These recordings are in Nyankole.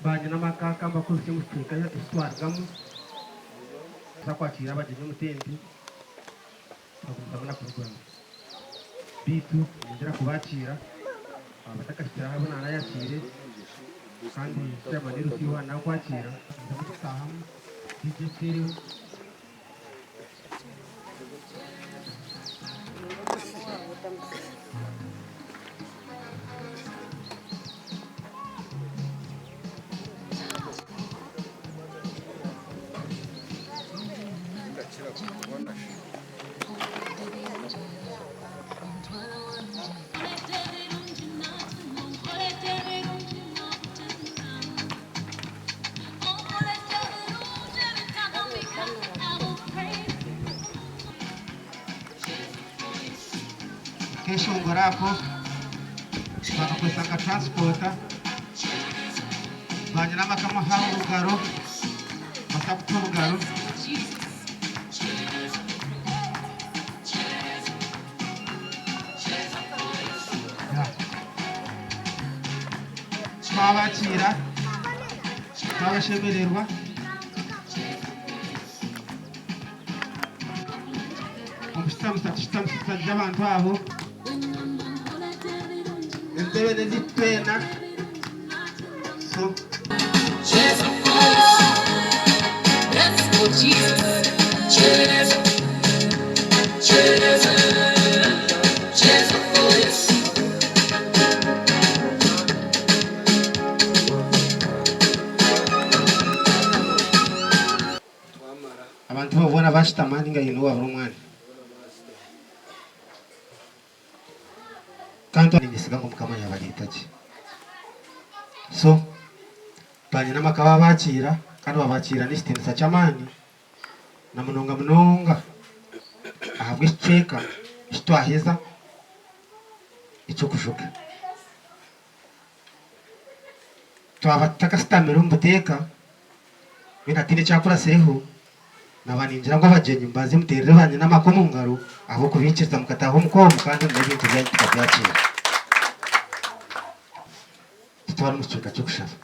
Banyina amaka k'abakurutsya omu kicweka eki twarugamu kuza kwakiira abagyenyi omu tenti tukagumizamu na puroguraamu. Beitu niinyongyera kubakiira abatakahikire aha abu naanayakiire kandi chairman Ruth waaba naakwakiira tugumizamu tukutaahamu DJ tuteereho. Akeshongoro ako bakakozesa nka transporter banyina bakamuha orugaro batakuta orugaro. Twabakiira, twabashemererwa. Omushutamusa tushutamusiza gye abantu abo. Entebe n'ezaitu twena. So. Abantu abo boona baashutama ninga haine owaabura omwanya? Kandi niinyesiga ngu Mukama yaabareeta gye. So, banyina amaka baabakiira kandi baabakiira n'ekitiinisa ky'amaani na munonga munonga ahabw'ekicweka eki twaheza eky'okujuga. Twaba tutakasitamire omu buteeka, mbwenu hataine ekyakuratsireho, naaba ningira ngu abagyenyi mubanze muteerere banyina amaka omu ngaro ahabw'okubaikiriza mukataaha omuka omu kandi n'ebintu byanyu tukabyakiira. Tutware omu kicweka ky'okushaba.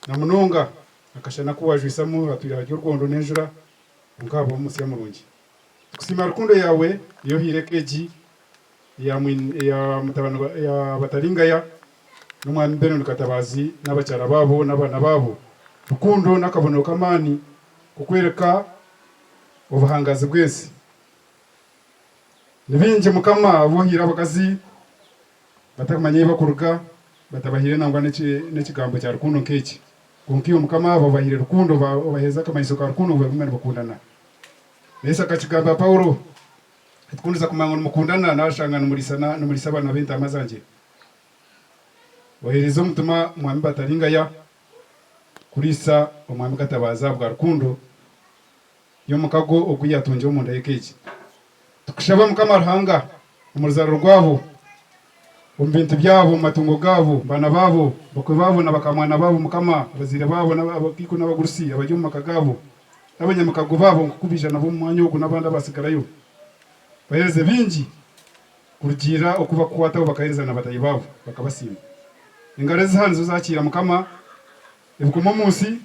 Na munonga akashana ku waajwisamu hatwire hari orwondo n'enjura, kwonka habaho omusya murungi. Tukusiima rukundo yaawe ei ohaire eka egi eya mutabani eya Bataringaya n'omwami Benon Katabaazi n'abakyara baabo n'abaana baabo. Rukundo n'akabonero k'amaani kukworeka obuhangaazi bw'ensi. Ni baingi Mukama abu ohaire abakazi batakumanya ei bakuruga, batabahaire nangwa n'ekigambo kya rukundo nk'eki. Kwonka iwe Mukama obahaire rukundo, obaheereza akamanyiso ka rukundo ngu bagume nibakundana. Yesu akakigambira Paulo ati, Ku ndiza kumanya ngu nimukundana, naashanga nimuriisana, nimuriisa abaana b'entaama zangye. Oheereize omutima Mwami Bataringaya kuriisa Omwami Katabaazi ahabwa rukundo y'omukago ogu yaatungire omunda y'eka egi. Tukushaba Mukama Ruhanga, omu ruzaaro rwabo. Omu bintu byabo, omu matungo gaabo, baana baabo, bakwe baabo na bakaamwana baabo, Mukama, abazaire baabo, n'abakaikuru n'abagurusi abari omu maka gaabo, n'abanyamikago baabo nk'oku baija nabo omu mwanya ogu n'abandi abaatsigarayo. Baheereze bingi kurugiirira oku bakukwataho bakaheereza na bataahi baabo, bakabasiima. Engaro ezi aha nizo zaakiira Mukama ebikoma omu nsi,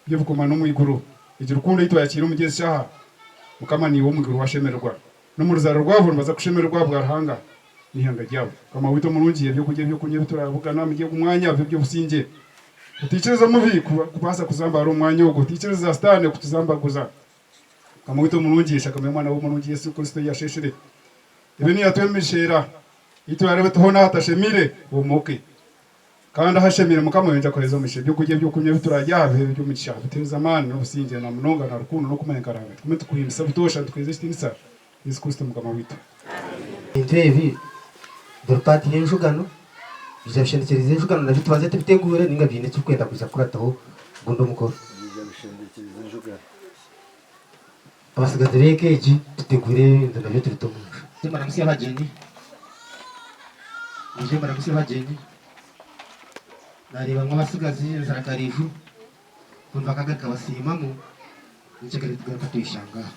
byo bikoma n'omu iguru. Egi rukundo ei twayakiire omuri ezi shaaha, Mukama niiwe omu iguru waashemererwa. N'omu ruzaaro rwabo nibaza kushemererwa ahabwa Ruhanga n'eihanga ryabo. Mukama waitu omurungi, eby'okurya eby'okunywa ebi turabugana omuri ogu mwanya bibe eby'obusingye. Otaikiriza omubi kubaasa kuzambaara omu mwanya ogu. Otaikiriza Sitaane kutuzambaguza. Mukama waitu omurungi, eshagama y'Omwana we omurungi Yesu Kristo ei yasheeshire, ebe niyo yatwemesheera, ei turareebe hoona ahatashemeire, homoke. Kandi ahashemeire Mukama oyongye akuheereze omugisha. Eby'okurya eby'okunywa ebi turaarye aha bibe eby'omugisha, bituheereze amaani n'obusingye na munonga na rukundo n'okumanya nka Ruhanga. Tugume nitukuhimbisa butoosha nitukuheereza ekitiinisa, Yesu Kristo Mukama waitu. Ebintu ebi biri part y'enjugano, biija bishendekyereze enjugano nabyo tubanze tubiteguure ninga biine ekirikwenda kwija kukurataho ogundi omukoro. Biija bishendekyereze enjugano. Abatsigazi b'eka egi tutegure ebintu nabyo tubite omu nju. Mwije muramutsye abagyenyi, mwije muramutsye abagyenyi. Naareebamu abatsigazi enjara kariiju mbwenu bakagaruka basiimamu nyekyakare tugaruka tweshanga aha.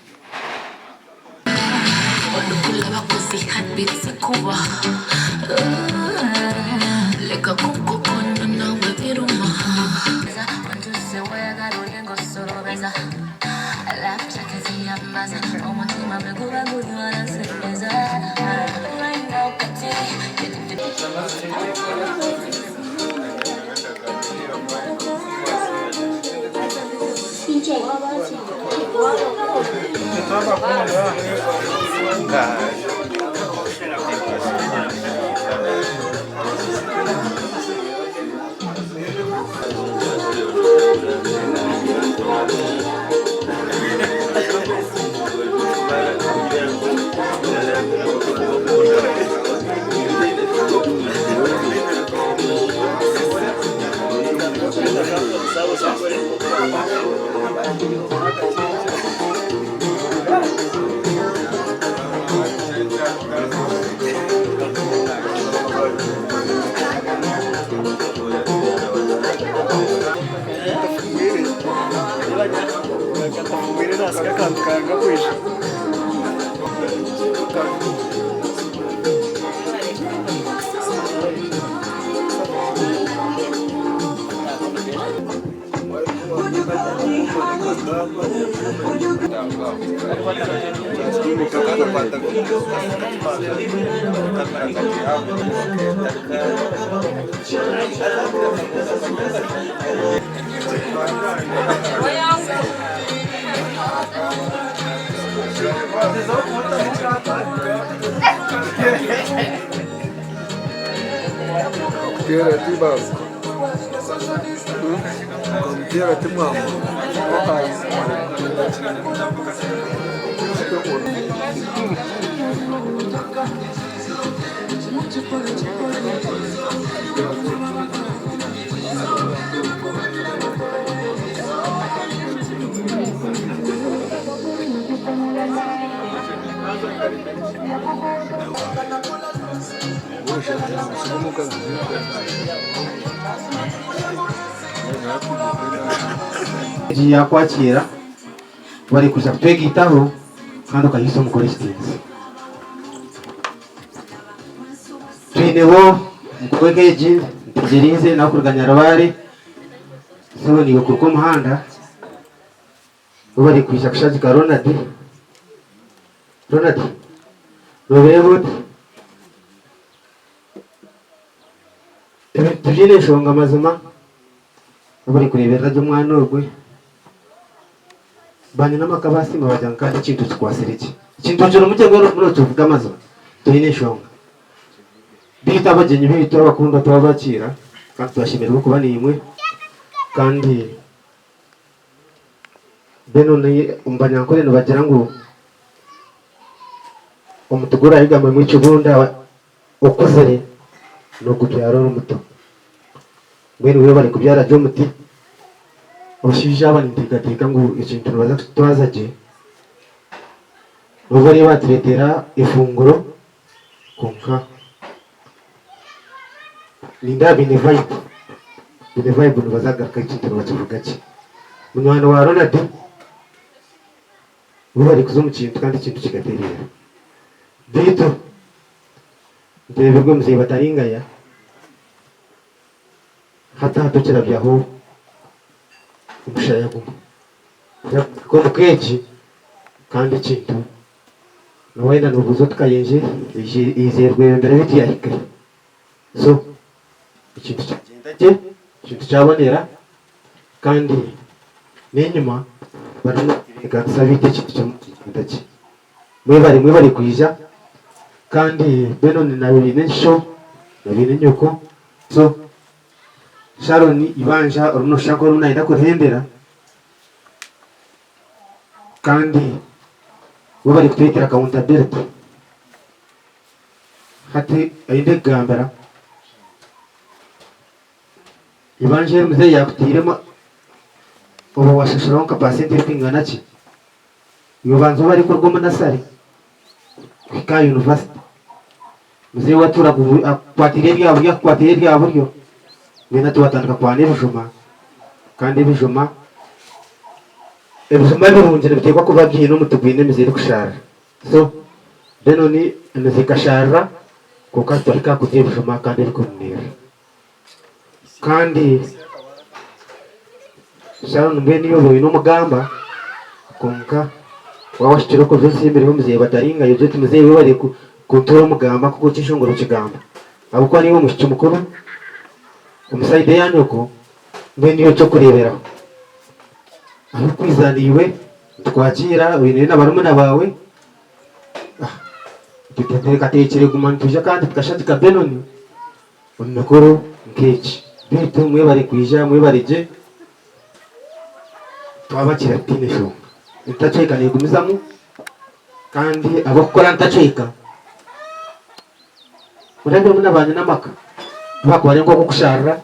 Egi yaakwakiira barikwija kutwegaitaho kandi okahaisa omukoro ekitiinisa. Twineho mukuru w'eka egi Ntegyereize nawe kuruga Nyarubare, sebo niiwe kuruka omuhanda bo barikwija kushagika Ronald. Ronald nobeeba oti? Ebintu tibyine nshonga mazima obu orikureeberera gye omwana ogwe, banyina amaka baasiima bagira ngu kandi ekintu okikwatsire gye. Ekintu okirimu gye mbwenu orimu nookivuga amazima toine nshonga. Beitu abagyenyi beitu abakundwa twabakiira kandi twashemererwa kuba naimwe kandi mbwenu omu banyankore nibagira ngu omuti gurahigamwemu ekibunda Okuzire nogubyara ori muto. Mbwenu webare kubyara gye omuti. Abashaija aba ninteekateeka ngu ekintu nibaza kukitwaza gye. Nobu bariyo batureetera efunguro kwonka Nindeeba baine vibe, baine vibe nibaza kugaruka ekintu nibakivuga gye. Munywani wa Ronald bo barikuza omu kintu kandi ekintu kikatereera. Beitu nteebirwe muzeeyi Bataringaya hati hati okirabyaho omushaya gumwe. Kuhika omu ka egi kandi ekintu noba wenda nobuuza oti Kayenje eizire Rwebembera beitu yahika hi? So ekintu kyagyenda gye, ekintu kyabonera kandi n'enyima barimu nibatebeekanisa beitu ekintu kirimu nikigyenda gye. Mwebare mwebare kwija kandi Benon na baine sho na baine nyoko so Sharon eibanja orimu noshusha nk'orimu nayenda kurihendera kandi webare kutwetera accountability. Hati ei ndikugambira, eibanja eri muzeeyi yaakutairemu oba waashashuraho nka paasenti erikwingana ki? Iwe banza obare kuruga omu nasare kuhika aha yunivasite. Muzeeyi we atuura akukwatiire erya buryo akukwatiire erya buryo, mbwenu hati waatandika kwana ebijuma kandi ebijuma, ebijuma ebirungi nibiteekwa kuba biine omuti gwine emizi erikushaarira. So Benoni emizi ekasharira kwonka twahika aha kurya ebijuma kandi ebikunuunirira. Kandi Sharon mbwenu iwe oba oine omugamba kwonka waaba wahikire okuza osiimireho muzeeyi Bataringayo ogire oti muzeeyi webare kuntuura omugamba nk'oku ekyeshongoro kigamba ahabw'okuba niiwe omwishiki mukuru omu sayidi eya nyoko mbwenu iwe eky'okureeberaho. Ahu orikwija naiwe Nitukwakiira oine na barumuna baawe. Tuteekateekire kuguma nitwija kandi tukashagika Benoni omu mikoro nk'egi. Beitu mwebare kwija, mwebare gye. Twabakira tutaine nshonga. Entacweka neegumizamu kandi ab'okukora ntacweka Murabiremu na banyinamaka tibakuba bari nk'okukusharira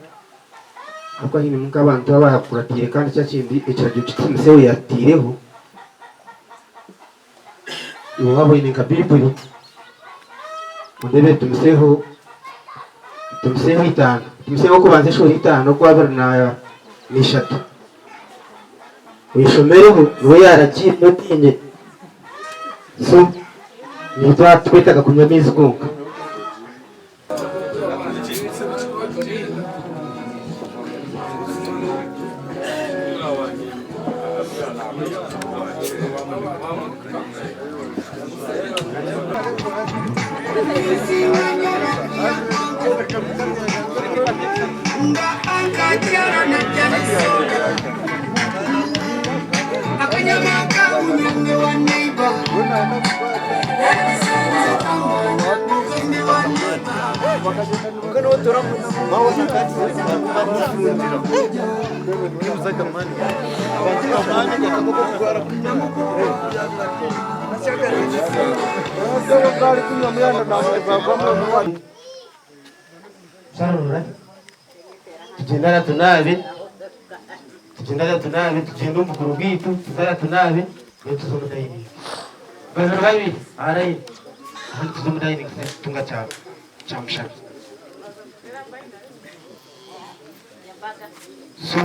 ahabw'okuba hainemu nk'abantu abakuratiire kandi kya kindi ekiragiro ki Timotheo yataireho iwe waaba oine nka Baiburi ondeebere Timotheo Timotheo itaano Timotheo w'okubanza eshuura itaano okwabiri n'ishatu oyeshomereho niwe yaaragiire otiine so naitwe aha titwetaaga kunywa amaizi gonka. Sharura tugyende aha tunaabe tugyende aha tunaabe tugyende omu bukuru bwaitu tuze aha tunaabe then tuze omu dayiningi babiri babiri aha layini obundi tuze omu dayiningi tuze kutunga kyamushana so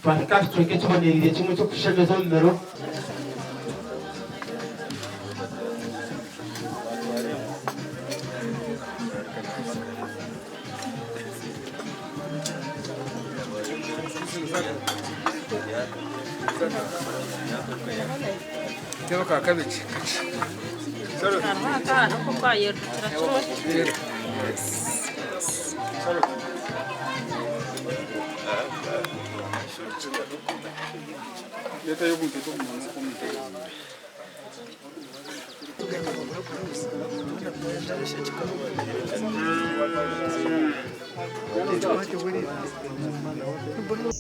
twahika aha kicweka ekibonereire kimwe eky'okushemeza omu miro.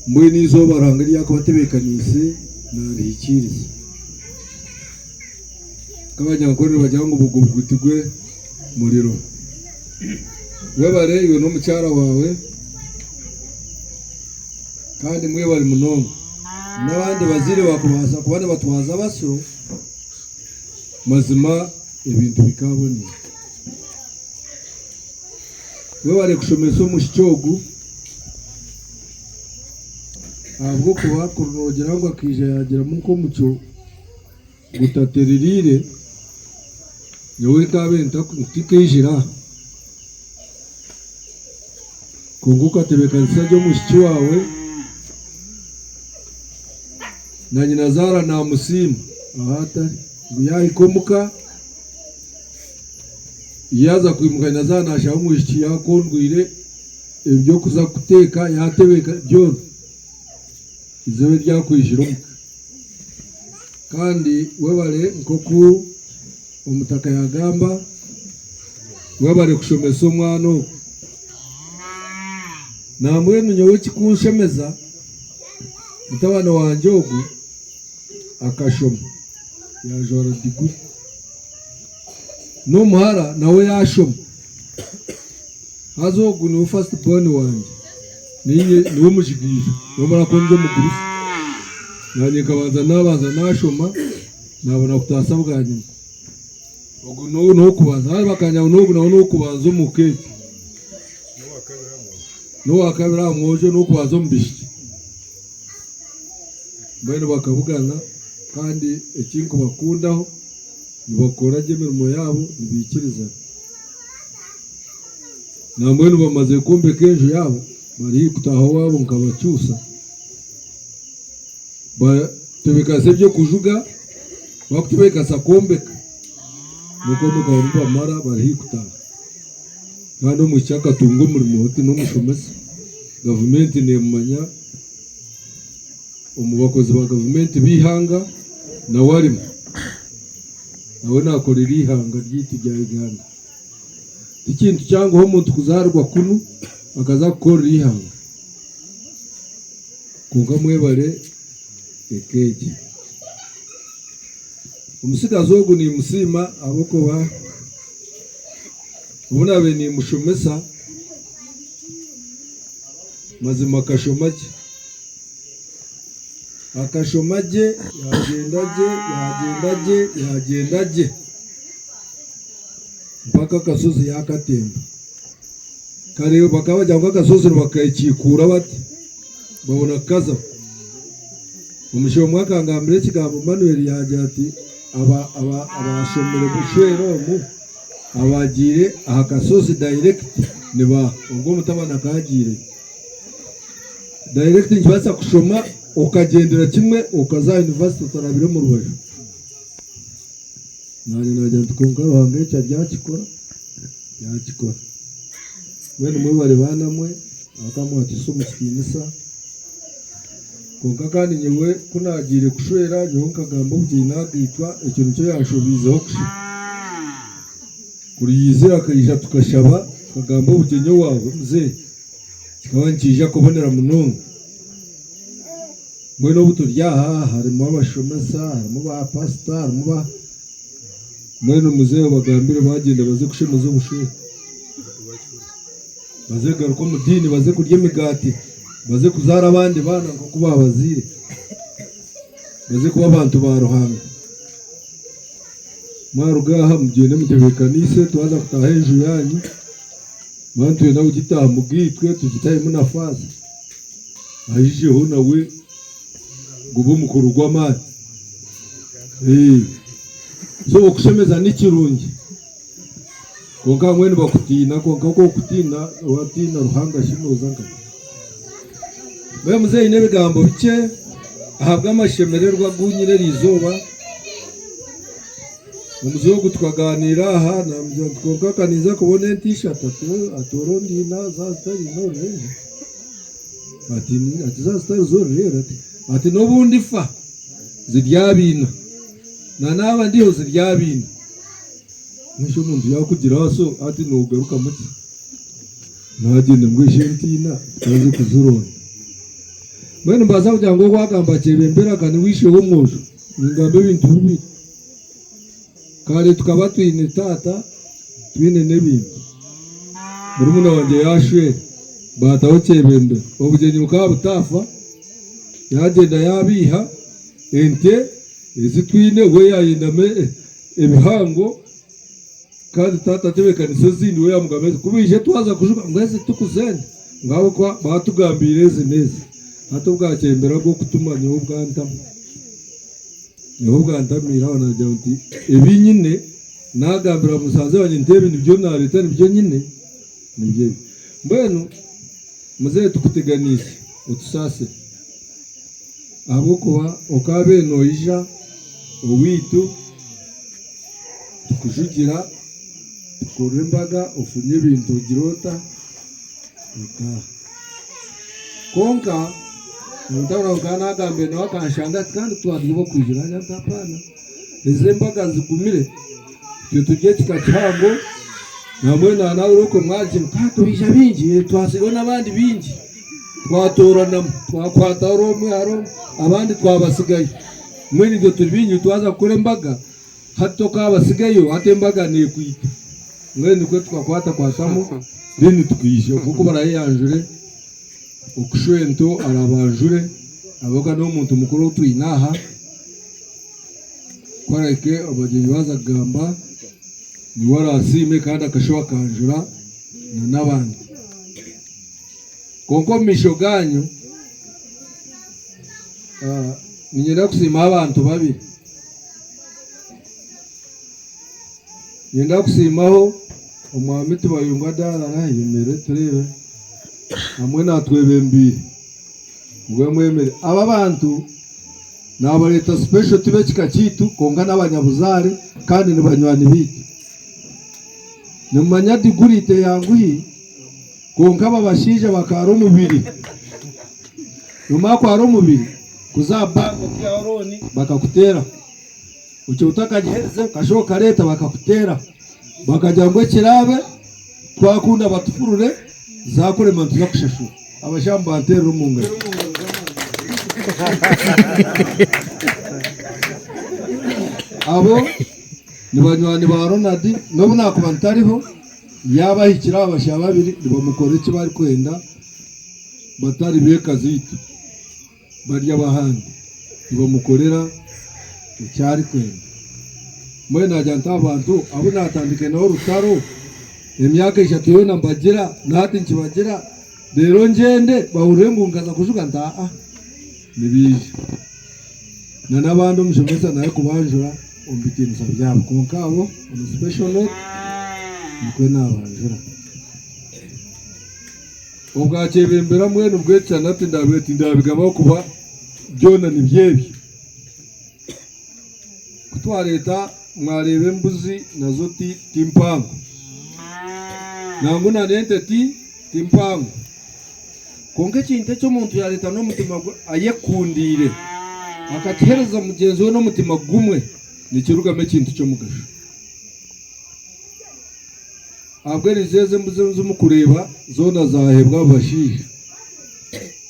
Mbwenu eizooba Ruhanga eri yaakubatebeekaniise naarihikiiriza. Nk'Abanyankore nibagira ngu bugubugu tigwe muriro. Webare iwe n'omukyara waawe kandi mwebare munonga. N'abandi bazaire bakubaasa kuba nibatwaza basyo, mazima ebintu bikaabonera. Webare kushomesa omwishiki ogu ahabw'okuba kuri noogira ngu akaija yaagiramu nk'omucwe gutatereriire, nyowe nkaabaire ntakaijire aha. Kwonka okatebeekanisa gye omwishiki waawe, na nyinazaara naamusiima ahu atari ngu yaahika omuka. Yaaza kwimuka nyinazaara naashanga omwishiki yaakondwire eby'okuza kuteeka yaatebeeka byona eizooba eri akwijire omuka. Kandi webare nk'oku omutaka yaagamba, webare kushomesa omwana ogu. Nambwenu nyowe ekikunshemeza, mutabani wangye ogu akashoma yaajwara diguri. N'omuhara nawe yaashoma. Haza ogu niwe first born wangye, niinye niwe mujigaijo, nomara ku ndi omugurusi. Naanye nkabanza naabanza naashoma, naabona kutaasa bwanyima. Ogu n'ow'okubanza, haza bakanya ngu n'ogu nawe n'ow'okubanza omu ka egi. N'owakabiri aha mwojo n'ow'okubanza omu baishiki. Mbwenu bakabugana kandi eki nkubakundaho nibakora gye emirimo yaabo nibaikirizana. Nambwenu bamazire kwombeka enju yaabo bari haihi kutaaha owaabo nkabakyusa. Batebeekanisa eby'okujuga, bakutebeekanisa kwombeka, n'okwombeka barimu nibamara bari haihi kutaaha. Kandi omwishiki akatunga omurimo hati n'omushomesa, gavumenti neemumanya omu bakozi ba gavumenti b'eihanga nawe arimu. Nawe naakorera eihanga ryaitu rya Uganda. Ti kintu kyanguhi omuntu kuzaarwa kunu akaza kukorera eihanga. Kwonka mwebare eka egi. Omutsigazi ogu nimusiima ahabw'okuba obu naabaire nimushomesa mazima akashoma gye. Akashoma gye yaagyenda gye yaagyenda gye yaagyenda gye mpaka akashozi yaakatemba. Kare bakaba bagira ngu akashozi nibakakiikuura bati babona kukazaho. Omushaija omwe akangambira ekigambo Manuel yaagira ati abashomire bushwere omu abagiire aha kashozi direct ni baaha? Ogwo omutabani akaba agiireyo. Direct nikibaasa kushoma okagyendera kimwe okaza aha university otarabire omu rubaju. Naanye naagira nti kwonka Ruhanga eki aryakikora, yaakikora. Mbwenu mwebare baana mwe ahabw'okuba mwatuhaisa omu kitiinisa. Kwonka kandi nyowe ku naagiire kushwera nyowe nkagamba obugyenyi naagaitwa ekyo nikyo yanshobiizeho kusha. Kuri yaizire akaija tukashaba tukagamba obugyenyi owaawe mzee kikaba nikiija kubonera munonga. Mbwenu obu turi aha harimu abashomesa, harimu ba pasita, harimu ba mbwenu mzee obagambire bagyenda baze kushemeza obushwere. Baze kugaruka omu diini baze kurya emigaati, baze kuzaara abandi baana nk'oku baabazaire, baze kuba abantu ba Ruhanga. Mwaruga aha mugyende mutebeekaniise twaza kutaaha enju yaanyu, mwaba nitwenda kugitaaha mugaitwe tugitahemu na faaza aijeho nawe gube omukoro gw'amaani. So okushemeza ni kirungi kwonka abamwe nibakutiina kwonka ku orikutiina waatiina Ruhanga shi nooza nkahi? Mbwenu muzeeyi n'ebigambo bikye ahabw'amashemererwa agu nyine eriizooba, omuzeeyi ogu tukaganiira aha naamugira nti kwonka ka ninza kubona ente ishatu ati orondiina zaaba zitari n'orurenje ati ati zaaba zitari z'orurenje ati n'obu ndifa ziryabiina na naaba ndiho ziryabiina. Mbwenu shi omuntu yaakugira aso ati noogarukamu ki? Naagyenda mbwenu shi entiina tutaze kuzironda. Mbwenu nimbaasa kugira ngu ogu agamba Kyebembera ka niwe ishe w'omwojo, ningamba ebintu bibiri. Kare tukaba twine taata twine n'ebintu. Murumuna wangye yaashwera baataho Kyebembera, obugyenyi bukaba butaafa, yaagyenda yaabiiha ente ezi twine we yaayendamu ebihango. Kandi taata atebeekanisa ezindi we yaamugamba ezi, ku baije twaza kujuga ngu ezi tikuzenda ngu ahabw'okuba baatugambiire ezi n'ezi. Hati obwakyembera bw'okutuma nyowe bwantama. Nyowe bwantamiire aho naagira nti ebi nyine naagambira musaza wangye nti ebi nibyo naareeta nibyo nyine nibyo ebi. Mbwenu muzeeyi tukuteganiise otusaasire ahabw'okuba okaabaire noija owaitu tukujugira tukore embaga ofunye ebintu ogire ota otaaha. Kwonka omutabani wange nkaba naagambire nawe akanshanga ati kandi twari ab'okwija naagira nti hapana ezi embaga zigumire itwe turi ekika kihango nambwenu na nawe okwe mwagira ngu ka tubaija baingi twasigaho n'abandi baingi twatooranamu twakwata hariho omwe hariho omwe abandi twabasigayo mbwenu itwe turi baingi twaza kukora embaga hati tokabasigayo hati embaga neekwita mbwenu nikwo tukakwatakwatamu then tukaija okwo ku barayeyanjure Okushwa ento arabanjure ahabw'okuba n'omuntu mukuru ou twine aha. Ku arahike abagyenyi baaza kugamba niwe araasiime kandi akashuba akanjura n'abandi. Kwonka omu maisho gaanyu niinyenda kusiimaho abantu babiri. Niinyenda kusiimaho Omwami Tibayungwa Darara ayemerere tureebe hamwe natwebembeire ngu amwemere. Aba abantu nabareeta special tib'ekika kyaitu kwonka n'abanyabuzaare kandi ni banywani baitu. Nimumanya diguri teyanguhi kwonka aba bashaija bakaara omubiri, nomara kwara omubiri kuza aha banka kwihaho looni bakakuteeraho. Ekyo otakagiherize okashuba okareeta bakakuteera bakagira ngu ekiraabe twakunda batufurure zakurema nituza kushashura. Abashaija mubanteerere omu ngaro. Abo ni banywani ba Ronald n'obu naakuba ntariho yaaba ahikire aha bashaija babiri nibamukora eki barikwenda batari b'eka zaitu. Bari ab'ahandi nibamukorera eki arikwenda. Mbwenu naagira nti aba bantu abu naatandikire nabo orutaro emyaka eshatu yoona mbagira na hati nkibagira, reero ngyende bahurire ngu nkaza kujuga nti aa nibaija. Na n'abandi omushomesa nawe kubanjura omu bitiinisa byabo kwonka abo on a special note nikwo naabanjura. Obwakyebembera mbwenu bwekishana tindabigabaho kuba byona nibyo ebyo. Ku twareeta mwareeba embuzi nazo ti mpango nangwa na n'ente ti mpango kwonka ekintu eki omuntu yaareeta n'omutima gwe ayekundiire akakiheereza mugyenzi we n'omutima gumwe nikirugamu ekintu ky'omugasho. Ahabw'eriizo ezi embuzi ezi murikureeba zoona zaaheebwa aba bashaija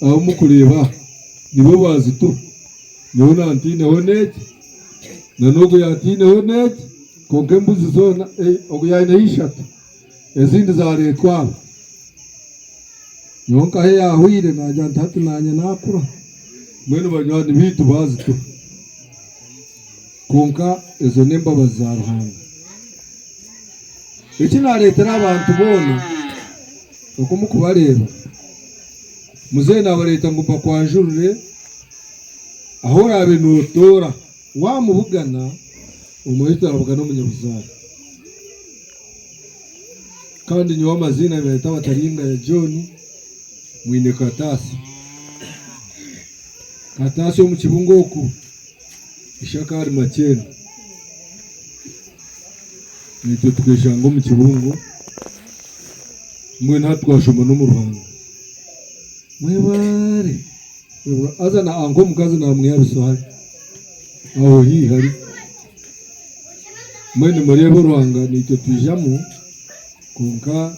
abu murikureeba aha, nibo baazituha. Nyowe nantaineho n'egi, n'ogu yaataineho n'egi, kwonka embuzi zoona ogu yaineho ishatu, ezindi zaareetwa aba. Nyowe nkaha eyaahwaire naagira nti hati naanye naakura, mbwenu banywani baitu baazituha. Kwonka ezo n'embabazi za Ruhanga. Eki naareetera abantu boona oku mukubareeba, muzeeyi naabareeta ngu mbakwanjurire ahu oraabe nootoora. Waamubugana, omanye oti orabugana omunyabuzaare. Kandi nyowe amaziina nibaanyeta Bataringaya John Mwine Kataasi. Kataasi omu kibungo oku, Ishaka ahari Makyena. Naitwe tukeshanga omu kibungo, mbwenu hati twashoma n'omu Ruhanga. Mwebare! Haza na anko omukazi namwiha Bisohari, aho haihi hari. Mbwenu nimureeba oruhanga naitwe twijamu, kwonka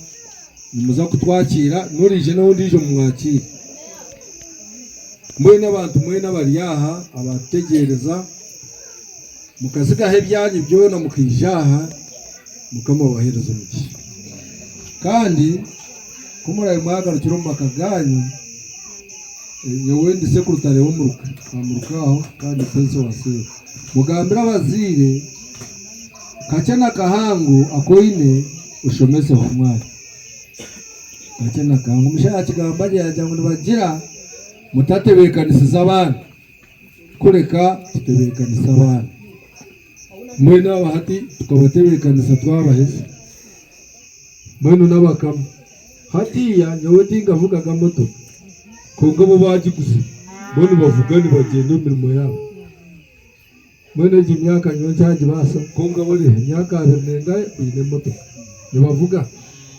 nimuza kutwakiira, n'oriija nawe ondiijo mumwakiire. Mbwenu abantu mwena abari aha abaatutegyereza, Mukazigaho ebyanyu byona mukaija aha, Mukama abaheereze omugisha. Kandi ku muraabe mwagarukire omu maka gaanyu, nyowe ndi sekurutare w'omuruka, aha muruka aho kandi sense wa seera. Mugambire abazaire Kakye na kahango aku oine oshomeseho omwana. Kakye na kahango. Omushaija akigamba gye yaagira ngu nibagira mutatebeekanisiza abaana kureka tutebeekanise abaana. Mbwenu aba hati tukabatebeekanisa twabaheza. Mbwenu n'abakama. Hatiiya nyowe tinkavugaga motoka kwonka bo baagiguzire bo nibavuga nibagyenda omu mirimo yaabo. Mbwenu egyo emyaka nyowe nkyagibaasa kwonka bo emyaka 20 nengahe baine emotoka nibavuga.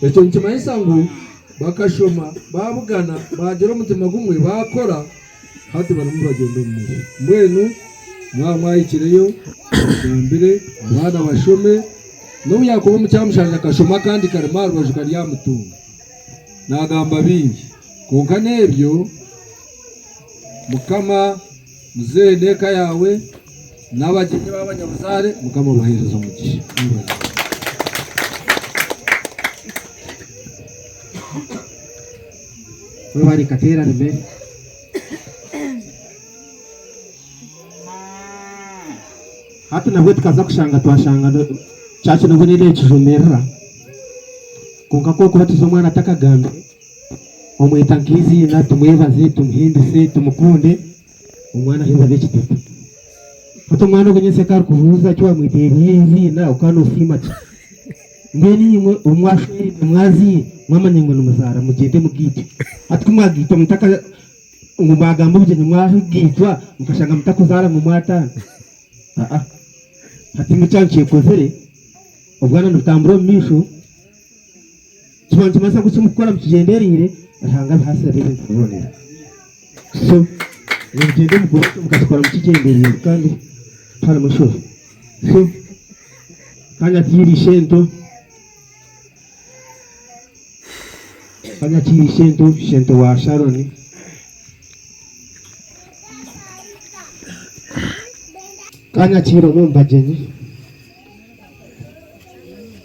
Ekyo nikimanyisa ngu bakashoma baabugana baagira omutima gumwe baakora hati barimu nibagyenda omu maisho. Mbwenu mwaba mwahikireyo mugambire abaana bashome n'obu yaakuba omu kyamushanja akashoma akandi karimo aha rubaju karyamutunga. Naagamba bingi kwonka n'ebyo. Mukama muzehe n'eka yaawe n'abagyenyi b'abanyabuzaare Mukama abaheereze omugisha. Mwebale. Webare Kateera Rime. Hati nabwo tukaza kushanga twashanga church nabwo neyo nekijumirira kwonka ku orikubatiza omwana atakagambire Omweta nk'eiziina, tumwebaze, tumuhimbise, tumukunde, omwana aheza abe ekiteta. Hati omwana ogwo nyentsya ku arikubuuza eki wamwetereire eiziina okaba noosiima ki? Mbwenu imwe obu mwashwereine mwazaire mwamanya ngu nimuzaara mugyende mugaitwe. Hati ku mwagaitwa mutaka ngu mwagamba obugyenyi mwagaitwa mukashanga mutakuzaara ngu mwataana? Aa hati imwe kyaba kyekozire obwana nibutambura omu maisho. Kiba nikimanyisa ngu eki murikukora mukigyendereire, Ruhanga abihaasire abe ebintu bibonire. So nimugyende mukore ekyo mukakikora mukigyendereire kandi tiharimu nshobe. So kanyakiire ishento, kanyakiire ishento, ishento wa Sharon. Kanyakiire omwe omu bagyenyi.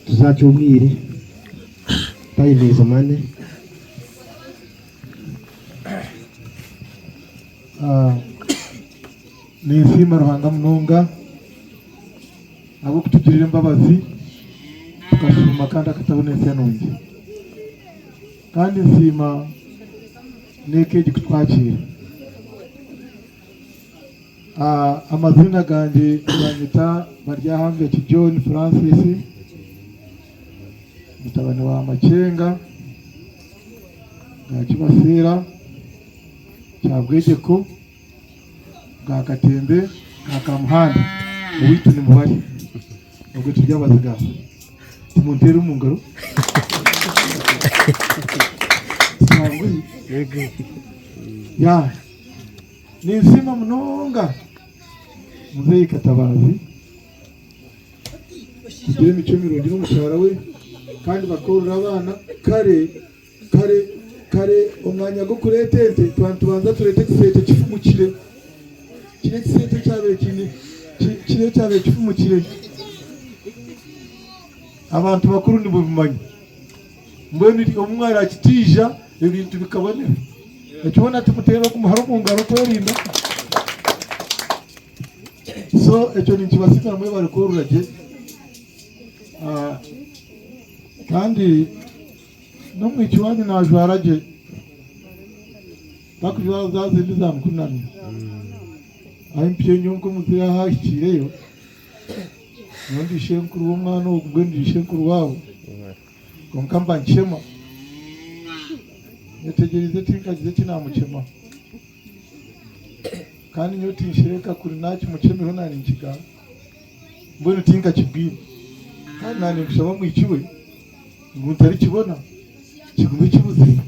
Tuzaakye obwire time is money. Ninsiima Ruhanga munonga ahabw'okutugirira embabazi tukashuuma kandi akataho n'ensya nungi. Kandi nsiima n'eka egi kutwakiira. Amaziina gangye nibanyeta Baryahanzeki John Francis, mutabani wa Makyenga ga Kibaseera Kyabwegyeko ga Katembe ga Kamuhanda owaitu ni Mubare obwo turi Abazigazi timunteere omu ngaro tikyanguhi ya. Ninsiima munonga Muzeeyi Katabaazi kugira emicwe mirungi n'omukyara we kandi bakorora abaana kare kare kare omwanya gw'okureeta ente twaba nitubanza tureeta ekisente kifumukire kiri ekisente ekyabaire kiine kiri ekyabaire kifumukire abantu bakuru nibabimanya mbwenu omwe arakitiija ebintu bikabonera. Ekyo hoona timuteera okumuhara omu ngaro kwerinda. So ekyo ninkibasiimira mwebare kworora gye. Ah, kandi n'omwishiki wanyu naajwara gye. Takujwara za zindi za mukunamya. Ahi mpyo nyowe nk'omuzeeyi ahu ahikiireyo, nyowe ndi ishenkuru w'omwana ogu mbwenu ndi ishenkuru waabo. Kwonka mba nkyema. Nyetegyereize tinkagize eki naamukyema. Kandi nyowe tinshereka kuri naakimukyemereho naanye ninkigamba. Mbwenu tinkakibwine. Kandi naanye ninkushaba mwishiki we ngu ntarikibona kigume kibuzire.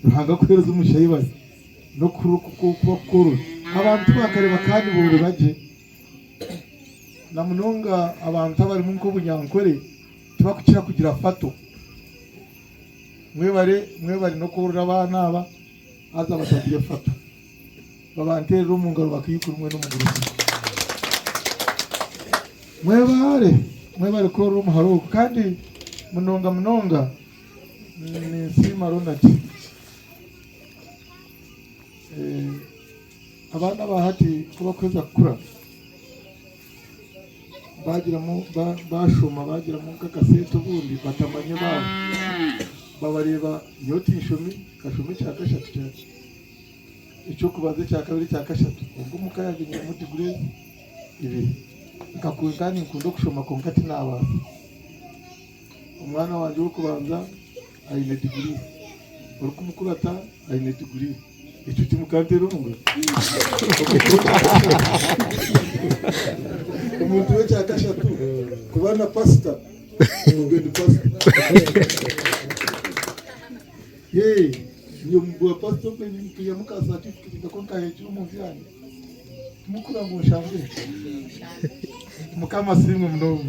Ruhanga akuheereze omugisha yebare n'okuba kukworora. Abantu baakareeba kandi boorora gye. Na munonga abantu abarimu nk'obunyankore. Tibakukira kugira fato. Mwebare mwebare n'okworora abaana aba haza batagire fato. Babanterere omu ngaro bakaikuru mwena omugurusi. Mwebare mwebare kworora omuhara ogu kandi munonga munonga ninsiima Ronald. Abaana aba hati ku bakuheza kukura. Bagiramu bashoma bagiramu nk'akasente obundi batamanye baabo babareeba nyowe tinshomi nkashoma ekyakashatu kya eky'okubanza ekyakabiri ekyakashatu kwonka omuka yangye nyinemu diguri ibiri nkakunda ninkunda okushoma kwonka tinabaasa. Omwana wangye ow'okubanza aine diguri, orikumukurata aine diguri. Ekyo timukanteera omu ngaro? Omuntu w'ekya kashatu kuba na pasita, ogwe ni pasita. Yee, nyowe bwa pasita obwe nkaihamu ka satifiketi nako nkaheekire omu nju yangye. Timukura ngu nshange. Mukama asiimwe munonga.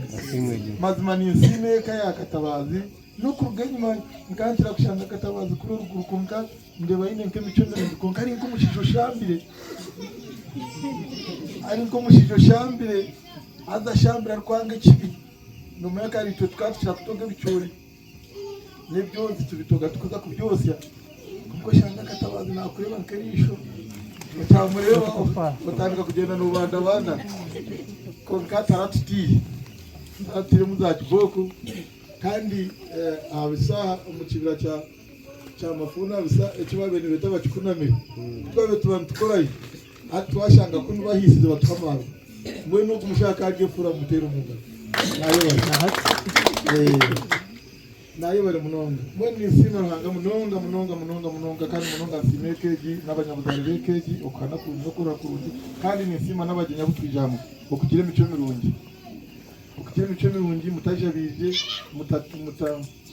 Mazima ninsiima eka ya Katabaazi n'okuruga enyima nkankira kushanga Katabaazi kuri oruguru kwonka ndeeba aine nk'emicwe mirungi kwonka ari nk'omushaija oshambire. Ari nk'omushaija oshambire haza ashambire arikwanga ekibi. Noomanya kare itwe tukaba tukira kutoga ebicoori n'ebyonzi tubitoga tukuza kubyosya kwonka oshanga Katabaazi naakureeba nk'eriisho otamureeba otandika kugyenda noobandabanda kwonka taratutiire taratutiiremu za kibooko kandi aha bisaaha omu kibira kya kya Mafuuna aha bisa eki baabaire nibeeta bakikunamire ku twabaire tuba nitukorayo hati twashanga kunu bahiisize batuha amaarwa mbwenu ogu mushaka arya efura mumuteere omu ngaro nayebare nayebare munonga mbwenu ninsiima Ruhanga munonga munonga munonga munonga kandi munonga nsiima eka egi n'abanyabuzaare b'eka egi okuhana kurungi n'okurora kurungi kandi ninsiima n'abagyenyi abu twija hamwe okugira emicwe mirungi okugira emicwe mirungi mutajabiije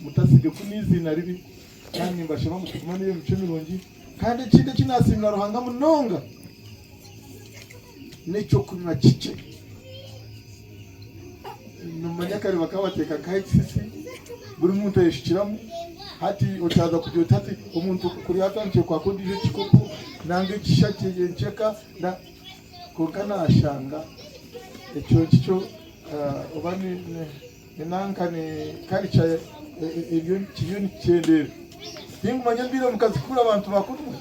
mutasige kunu eiziina ribi kandi nimbashaba ngu tugumane eyo micwe mirungi kandi ekindi eki nasiimira Ruhanga munonga n'ekyokunywa kikye. Nomanya kare bakaba bateeka nkaha ekisisi buri muntu ayeshukiramu hati otaaza kugira oti hati omuntu kuri atandikire kwaka ondiijo ekikopo nanga ekishakye enkyeka na kwonka nashanga ekyo nikyo oba ni ni nanka ni culture eriyo kiriyo nikikyendeera. Tingumanya embiire mukazikura abantu bakuru mwe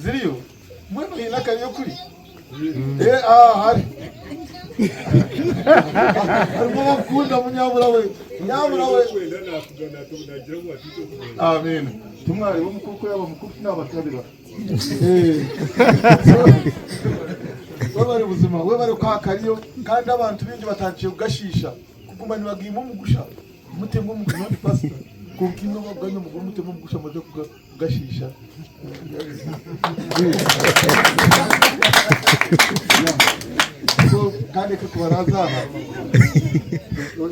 ziriyo? Mbwenu haine akari okuri? Eh, ah, hari. Harimu abakukunda munyabura we. Nyabura we. Amen. Tumwareba omukuru ku yaba mukuru tinabashabira. Eh. Webare buzima, webare kuha akariyo kandi abantu baingi batandikire kugashiisha kuguma nibagiima omugusha. Mutemu omugusha, not pastor. Kwonka imwe abakuganywa mugume mutemu omugusha muze kugashiisha. So kandi eke kubaraza aha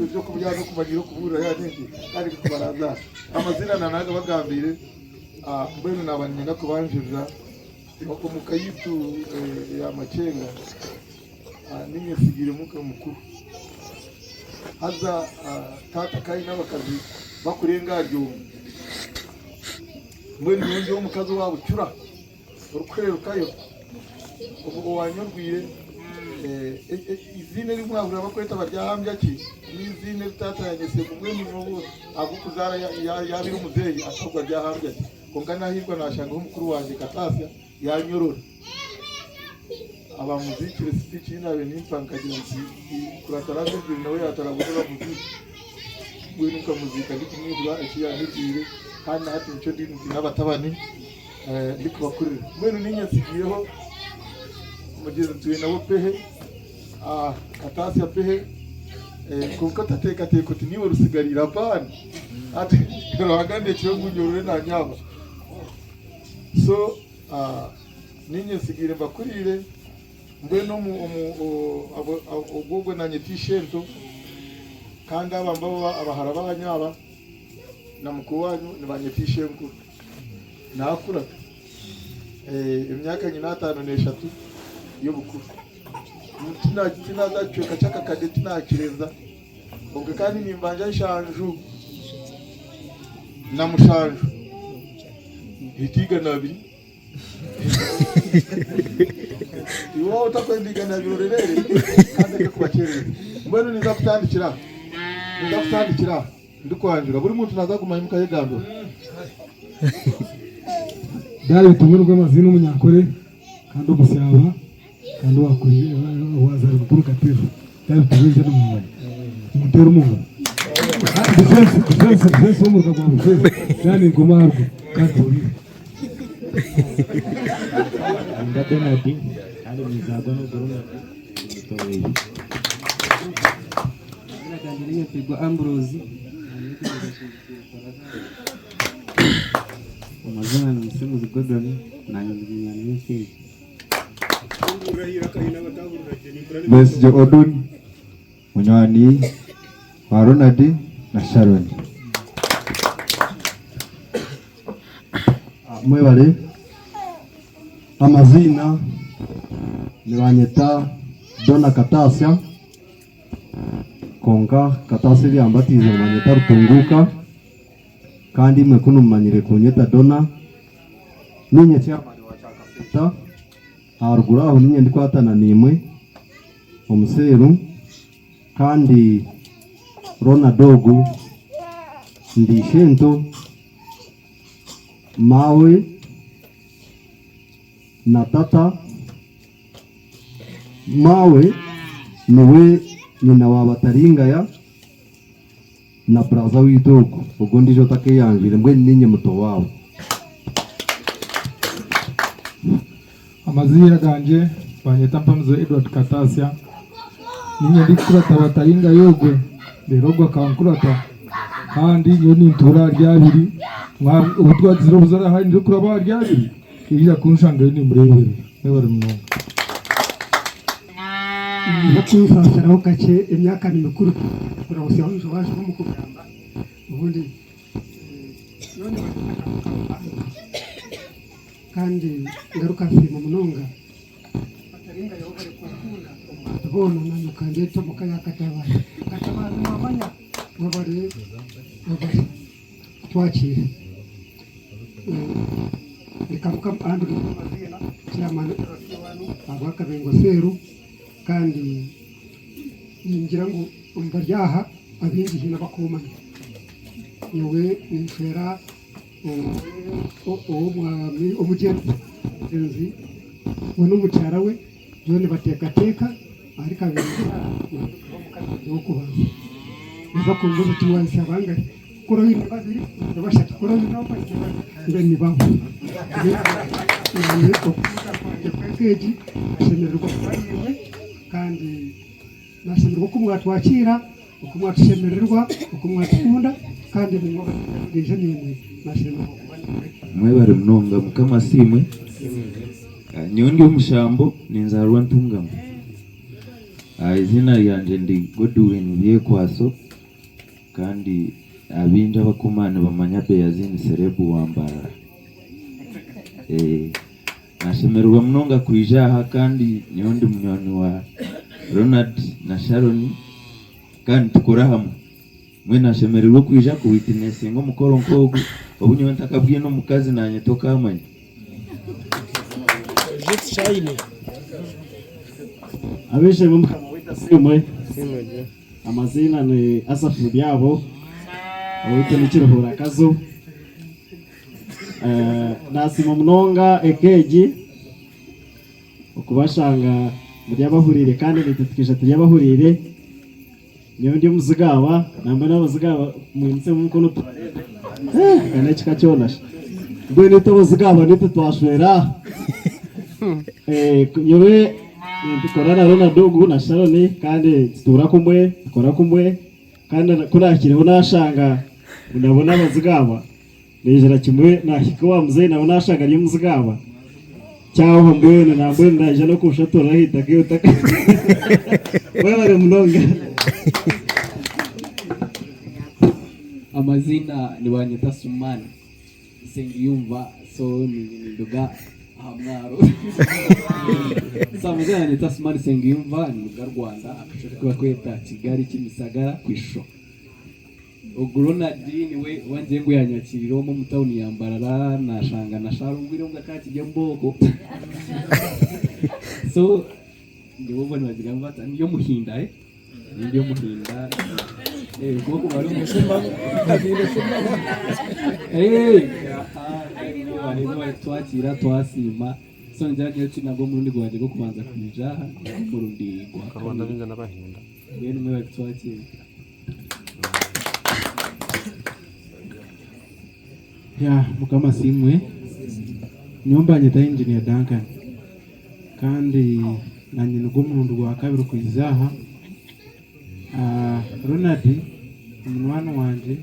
ebyokurya n'okumanyira okubuurira ya n'enki kandi eke kubaraza aha amazina na naga bagambiire ah, mbwenu naba niinyenda kubanjurira omu ka yaitu eh, ya Makyenga ah, niinye nsigairemu nka mukuru haza ah, taata ka aine abakazi bakurenga ahari omwe Mbwenu nyowe ndi omukazi owa bucura orikuhererukayo owanyurwire eiziina eri mwahurira barikweta Baryahambya ki n'eiziina eri taata yanyetsire ngu mbwenu nyowe ahabw'okuzaara yaabaire omuzeeyi akagwa Baryahambya ki kwonka nahiirwa naashangaho mukuru wangye Kataasya yaanyorora abamuziikire sipiiki ei naabaire nimpa nkagira nti kurataraziigire nawe yaatarabona bamuziike. Mbwenu nkamuziika ndikumwihura eki yaanyegyeire kandi na hati nikyo ndi ndi n'abatabani ndikubakurira. Mbwenu niinye ntsigiireho omugyenzi ntwire nawe Pehe, Kataasya Pehe, kwonka otateekateeka oti niiwe rusigariire apaana. Hati Ruhanga andekire ngu nyorore naanye aba. So niinye ntsigaire mbakuriire. Mbwenu ogwo ogwo nanyeta ishento, kandi aba mbabo abahara banyu aba na mukuru wanyu nibanyeta ishenkuru. Nakura emyaka nyine 53 y'obukuru. Tinaza aha kicweka ky'akakade tinakirenza, kwonka kandi nimbanja 77 hati 200. Iwe waaba otakwenda 200 orereere kandi reka kubakyerereza. Mbwenu ninza kutandikira aha. Ninza kutandikira aha ndikwanjura. Buri muntu naaza kuguma aimuka ayegambira. Byaba bitumwe nibwo amazina omunyankore kandi omusyaba kandi owazarwa kunu Katiro. Byabitungwa eija nimumanya. Munteere omu ngaro. Defense, defense, defense w'omuruka gwa Bushenyi. Naaba ninkoma aharuguru kandi ohuriire. Ninda Bernard kandi ninzaarwa n'ogwo Ronald ndi mutoore. Amazina gangye ni Nyampigwa Ambrose. Amazina ni Musinguzi Gordon nanye ndi munywani w'eka egi. Besigye Odun, munywani wa Ronald na Sharon. Mwebare. Amaziina nibanyeta Donna Kataasya kwonka Kataasya eryambatiize nibanyeta Rutunguuka kandi imwe kunu mumanyire kunyeta Donna. Niinye chairman wa Kyakaseta aharuguru aho niinye ndikwatana naimwe omuseeru kandi Ronald ogu ndi ishento maawe na tata. Maawe niwe nyina wa Bataringaya na buraza waitu ogu, ogu ondiijo otakeeyanjwire mbwenu niinye muto waabo. Amaziina gangye banyeta Mpamizo Edward Kataasya. Niinye ndikukurata Bataringaya ogwe, reero ogwe akankurata kandi nyowe nintuura ahari abiri. Obu twagizire obuzaare aha ndikuraba ahari abiri, yaija kunshangayo nimureeberera. Mwebare munonga. Nibakinsaasiraho kakye emyaka ni mikuru kurahutsya waija omu kugamba obundi kandi ngaruka nsiima munonga bataringayo bari kunkunda omu bantu boona nanye okandeeta omuka ya Katabaazi. Katabaazi wamanya webare webare kutwakiira. Reka Mukama Andrew amaziina chairman LC1 ahabwa Kabengo Seeru kandi ningira ngu omu bari aha abaingi haine abakumanya. Nyowe ninshwera ow'omwami omugyenzi we n'omukyara we bariyo nibateekateeka ahari Kabengo omukazi w'okubanza. Naza kumbuuza oti wahisya bangahi? Kuri oine babiri ni bashatu, kuri oine omwe ni babiri, mbwenu nibabo. Naanye okubuuza kwangye kw'eka egi nashemererwa kuba naimwe kandi nashemererwa oku mwatwakiira, oku mwatushemererwa, oku mwatukunda kandi naimwe abaija naimwe nashemererwa kuba naimwe. Mwebare munonga Mukama asiimwe. Nyowe ndi omushambo ninzaarwa Ntungamo. Eiziina ryangye ndi Godwin Byekwaso. Kandi abaingi abakumanya nibamanya Beyazini Serebu wa Mbarara. Nashemererwa munonga kwija aha kandi nyowe ndi munywani wa Ronald na Sharon kandi nitukora hamwe. Mbwenu nashemererwa okwija ku witnessinga omukoro nk'ogu obu nyowe ntakabwine omukazi nanye tokamanya. Ab'eishe-emwe Mukama waitu asiimwe. Amaziina ni Asaph Muryabo, owaitu ni Kiruhura Kazo. Nasiima munonga eka egi okubashanga muri abahuriire kandi naitwe tukaija turi abahuriire. Nyowe ndi Omuzigaaba nambwenu Abazigaaba mwimutsemu omukono tubareebe. Eka n'ekika kyona shi. Mbwenu itwe Abazigaaba naitwe twashwera aha. Nyowe Nitukora na Ronald ogu na Sharon kandi tutuura kumwe, tukora kumwe kandi ku naahikireho naashanga ngu nabo n'abaziga aba, naijira kimwe naahika owa muzeeyi nawe naashanga ari omuziga aba, kyaahwa mbwenu nambwenu naija n'okunshaturira aha itaka iwe otaka Mwebare munonga. Amaziina nibanyeta Suman Nsengiyumva so ninduga aha mwaro so amazina nanyeta Sumani Nsengiyumva ninduga Rwanda akacweka aku barikweta Kigali Kimisagara kwishusho ogu Ronald niwe wangire ngu yanyakirire omu omu tawuni ya Mbarara nashanga na Sharungwire ngu akaba akiri omubooko so Ndibo obwo nibagira ngu bata ndi omuhinda eh ndi omuhinda eh kwonka bari eh twakira twasiima so ningira nyowe nagwo omurundi gwangye gw'okubanza kwija aha nagwo omurundi gwa kabiri. Mbwenu mwebare kutwakiira. Ya Mukama asiimwe. Nyowe mbanyeta Engineer Duncan kandi nanye nigwo murundi gwa kabiri kwija aha. Ronald ni munywani wangye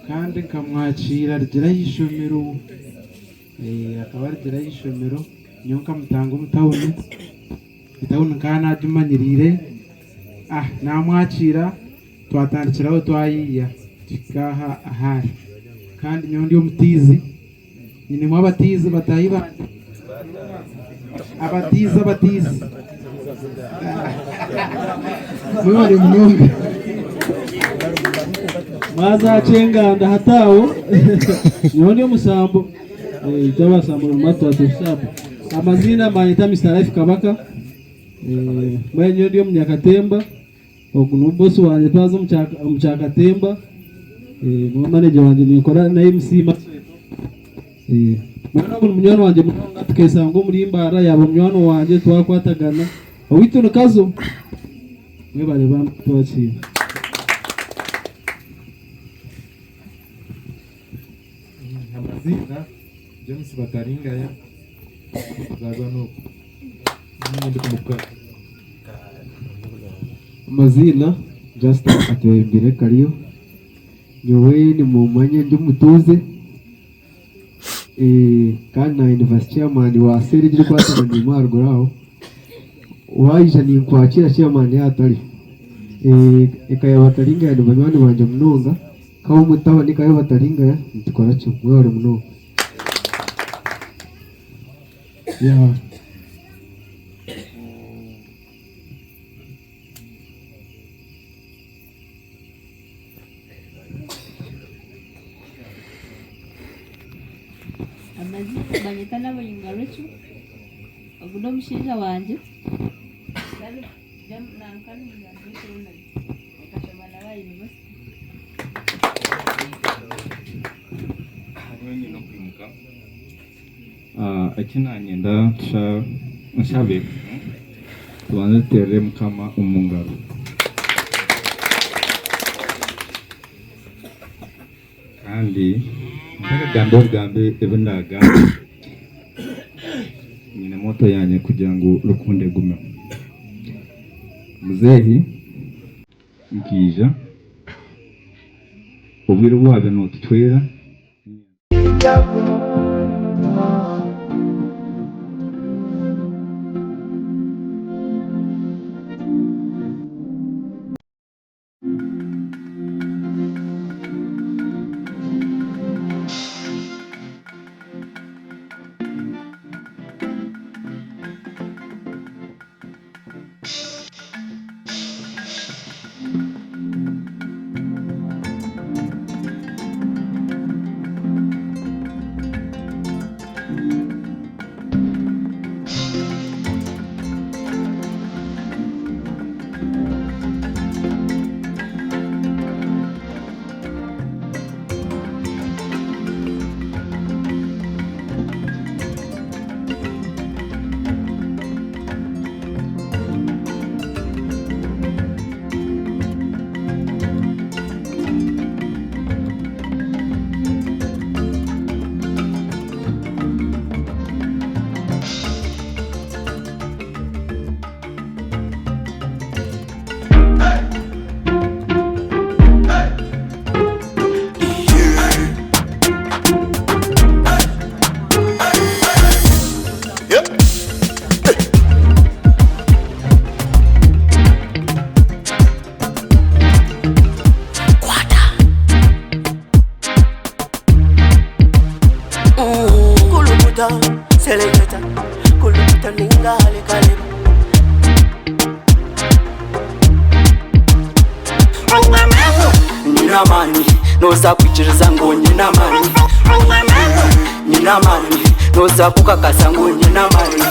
kandi nkamwakiira arugire aha ishomero, akaba arugire aha ishomero nyowe nkamutanga omu tawuni, etawuni nkaba nagimanyiriire, namwakiira twatandikiraho twayiiya tuhika aha ahari kandi nyowe ndi omutiizi nyinemu abatiizi bataahi bangye abatiizi abatiizi mwebare munonga. Mwaza kyenganda hati aho nyowe ndi omusambo itwe abasambo tuba amaziina banyeta Mister Life Kabaka mbwenu nyowe ndi omunyakatemba Ogu niwe boss wangye twaza omu kyakatemba niwe manager wangye ninkora na MC Maxwell. Mbwenu ogu ni munywani wangye munonga tukesanga omuri Mbarara yaaba munywani wangye twakwatagana. Owaitu ni Kazo. Mwebare bambi kutwakiira. Amaziina James Bataringaya nzaarwa Nuuku niinye ndikumukora. Amaziina Justin Atwebembire Kariyo nyowe nimumanya ndi omutuuze kandi nanye ndi vice chairman wa cell egi erikwatana naimwe aharuguru aho waija ninkwakira chairman yaaba atariho eka ya Bataringaya ni banywani bangye munonga. Nk'ab'omutabani nka bataringaya nitukora kimwe. Mwebare munonga. Yeah. Amazima banyeta Nabayinga Rachel, ogu n'omushaija wangye nanka n'omunywani waitu Ronald nkashoma nawe aha university. Nyowe nyine okwimuka eki nanyenda nshabe tubanze tuterere mukama omu ngaro. Kandi ntakagamba ebigambo ebi ndaagambe, nyine moto yangye kugira ngu rukundo egumeho. Muzeehi nkaija obwire obu waabaire nootucwera. Kulukuta, seleketa, kulukuta ninga hale Nyina amani noza kwikiriza ngu nyina amani, nyina amani noza kukakasa ngu nyina amani.